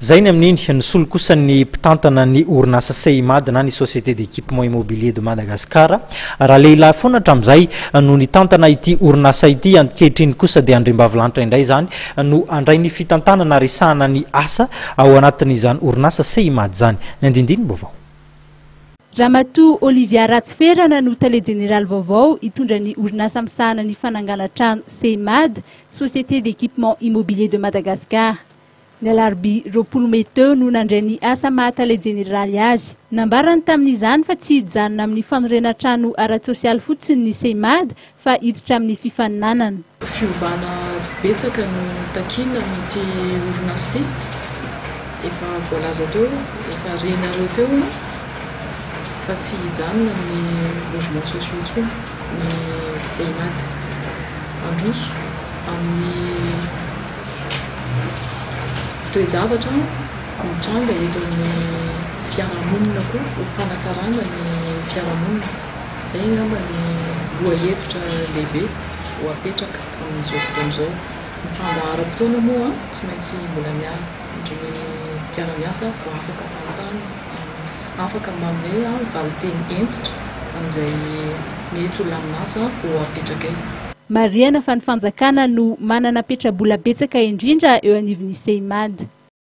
Zay ny amin'iny. Nisolo kosa ny mpitantana ny orinasa Seimad na ny Société d'Equipement Immobilier de Madagascar. Raha lehilahy foana hatramin'izay no nitantana ity orinasa ity, ankehitriny kosa dia andriambavilanitra indray izany no handray ny fitantanana ary hisahana ny asa ao anatin'izany orinasa Seimad izany. Ny andindinim-baovao. Ramatoa Olivia Ratsiferana no tale jeneraly vaovao hitondra ny orinasa misahana ny fananganan-trano Seimad, Société d'Equipement Immobilier de Madagascar. Ny alarobia 20 mey teo no nandray ny asa maha tale jeneraly azy. Nambarany tamin'izany fa tsy hijanona amin'ny fanorenan-trano ara-tsosialy fotsiny ny Seimad fa hiditra amin'ny fifaninanana. Fiovana betsaka no takiana amin'ity orinasa ity. Efa voalaza teo, efa renareo teo fa tsy hijanona amin'ny logements sociaux intsony ny Seimad. Handroso amin'ny. Toe-javatra mitranga eto amin'ny fiarahamonina koa ho fanatsarana ny fiarahamonina. Izay angamba ny lohahevitra lehibe ho apetraka amin'izao fotoana izao. Ny fandaharam-potoana moa tsy maintsy mbola miandry ny mpiara-miasa vao afaka manontany, afaka manome valin-teny hentitra amin'izay mety ho lamin'asa ho apetrakay. Marihana fa ny fanjakana no manana petrabola betsaka indrindra eo anivon'ny Seimad.